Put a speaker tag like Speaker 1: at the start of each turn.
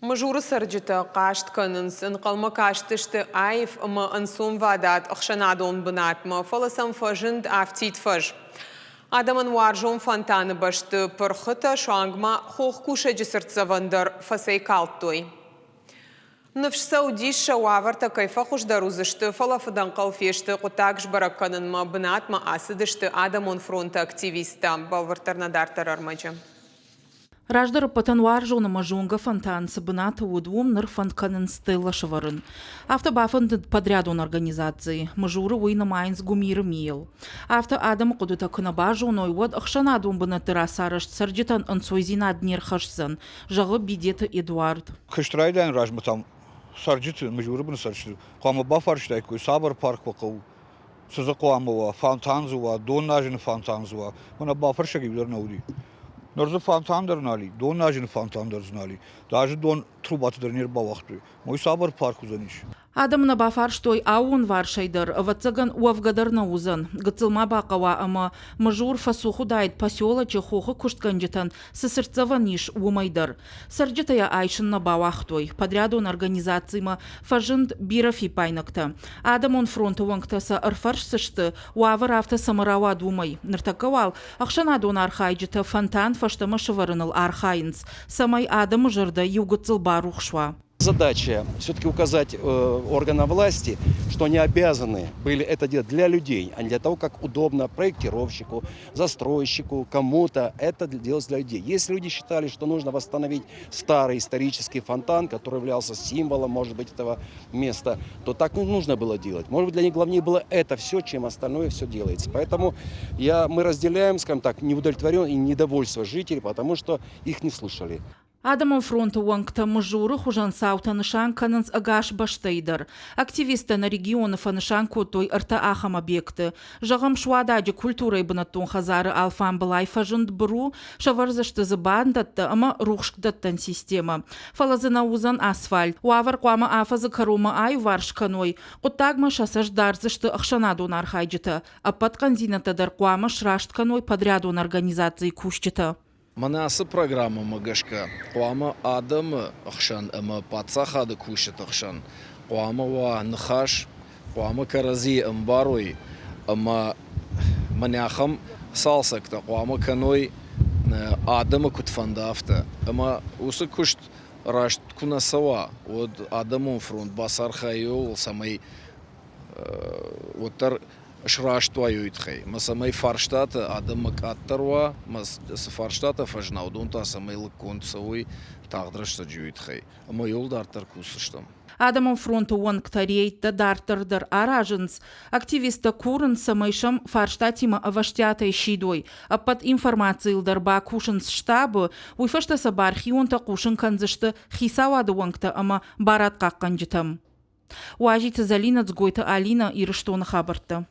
Speaker 1: Мызуры цӕрджытӕ хъаст кӕнынц, ӕнхъӕлмӕ кастысты аив ӕмӕ ӕнцонвадат ӕхсӕнадон бынатмӕ, фӕлӕ сӕм фӕзынд афтид фӕз. Адӕмӕн уарзон фонтаны бӕсты пырхытӕ, суанг ма хохкусӕджы цыртдзӕвӕн дӕр фӕцӕйкалдтой. Ныфс сӕ уыдис, сӕ уавӕртӕ кӕй фӕхуыздӕр уыдзысты, фӕлӕ фыдӕнхъӕл фесты хъуыддаг сбӕрӕг кӕнынмӕ бынатмӕ ацыдысты адӕмон фронты активисттӕ. Бӕлвырддӕр нӕ дарддӕр ӕрмӕджы.
Speaker 2: Раздӕр ӕппӕтӕн уарзон ӕмӕ зонгӕ фонтан цы бынаты уыд, уым ныр фӕнд кӕнынц стеллӕ сӕвӕрын. Афтӕ бафӕндыд подрядон организацийы. Мызуры уый нымайынц гуымиры мийыл. Афтӕ адӕмы хъуыдытӕ куы нӕ базоной, уӕд ӕхсӕнадон бынӕтты рацарӕзт цӕрджытӕн ӕнцойдзинад не рхӕсдзӕн, зӕгъы Бидеты Эдуард.
Speaker 3: Куыст райдайӕн размӕ там цӕрджыты, Мызуры бын цӕрджыты хъуамӕ бафарстаиккой, цавӕр парк уӕ хъӕуы, цы дзы хъуамӕ уа, фонтан дзы уа, донназыны фонтан дзы уа. Мӕнӕ бафӕрсӕг иу дӕр нӕ уыди. Ныр дзы фонтан дӕр нал и, донназыны фонтан дӕр дзы нал и. Даже дон трубаты дӕр не рбауагътой. Уый цавӕр парк уыдзӕнис?
Speaker 2: Адӕм нӕ бафарстой аууонварсӕй дӕр, ӕвӕццӕгӕн, уӕвгӕ дӕр нӕ уыдзӕн. Гыццыл ма бахъӕуа ӕмӕ Мызур фӕцух уыдаид поселочы хохы куыстгӕнджытӕн цы цыртдзӕвӕн ис, уымӕй дӕр. Цӕрджытӕ йӕ айсын нӕ бауагътой. Подрядон организацимӕ фӕзынд бирӕ фиппайнӕгтӕ. Адӕмон фронты уӕнгтӕ сӕ ӕрфӕрсдзысты, уавӕр афтӕ цӕмӕ рауад, уымӕй. Ныртӕккӕ уал ӕхсӕнадон архайджытӕ фонтан фӕстӕмӕ сӕвӕрыныл архайынц, цӕмӕй адӕмы зӕрдӕ иу гыццыл барухс уа.
Speaker 4: Задача все-таки указать органам власти, что они обязаны были это делать для людей, а не для того, как удобно проектировщику, застройщику, кому-то. Это делать для людей. Если люди считали, что нужно восстановить старый исторический фонтан, который являлся символом, может быть, этого места, то так не нужно было делать. Может быть, для них главнее было это все, чем остальное все делается. Поэтому мы разделяем, скажем так, неудовлетворенность и недовольство жителей, потому что их не слышали.
Speaker 2: Адӕмон фронты уӕнгтӕ Мызуры хуызӕн цаутӕ нысан кӕнынц ӕгас бӕстӕйы дӕр. Активисттӕ нӕ регионы фӕнысан кодтой ӕртӕ ахӕм объекты. Зӕгъӕм, Суададжы культурӕйы бынӕттон хӕдзары алфамбылай фӕзынд быру, сӕвӕрдзысты дзы бандӕттӕ ӕмӕ рухсдӕттӕн системӕ. Фӕлӕ дзы нӕ уыдзӕн асфальт. Уавӕр хъуамӕ афӕдзы кӕронмӕ аиуварс кӕной. Хъуыддагмӕ сӕ цӕст дардзысты ӕхсӕнадон архайджытӕ. Ӕппӕт хъӕндзинӕдтӕ дӕр хъуамӕ сраст кӕной подрядон организацийы кусджытӕ.
Speaker 5: Мӕнӕ ацы программӕмӕ гӕсгӕ хъуамӕ адӕмы хсӕн ӕмӕ паддзахады кусджыты хсӕн хъуамӕ уа ныхас, хъуамӕ кӕрӕдзийы ӕмбарой ӕмӕ мӕнӕ ахӕм цалцӕгтӕ хъуамӕ кӕной адӕмы куыд фӕнды, афтӕ. Ӕмӕ уыцы куыст раст куы нӕ цӕуа, уӕд адӕмон фронт бацархайы ууыл, цӕмӕй уӕддӕр сраст уа уый тыххӕй, ӕмӕ цӕмӕй фарстатӕ адӕммӕ къаддӕр уа, ӕмӕ цы фарстатӕ фӕзына, уыдон та цӕмӕй лыггонд цӕуой тагъд рӕстӕджы уый тыххӕй. Ӕмӕ йыл дарддӕр кусдзыстӕм.
Speaker 2: Адӕмон фронты уӕнгтӕ рейдтӕ дарддӕр дӕр аразынц. Активисттӕ курынц, цӕмӕй сӕм фарстатимӕ ӕвӕстиатӕй сидой. Ӕппӕт информацийыл дӕр бакусынц штабы, уый фӕстӕ сӕ бархионтӕ хъусын кӕндзысты хицауады уӕнгтӕ ӕмӕ барадхъахъхъӕнджытӕм. Уазиты Зӕлинӕ, Дзгойты Алинӕ, Ирыстоны хабӕрттӕ.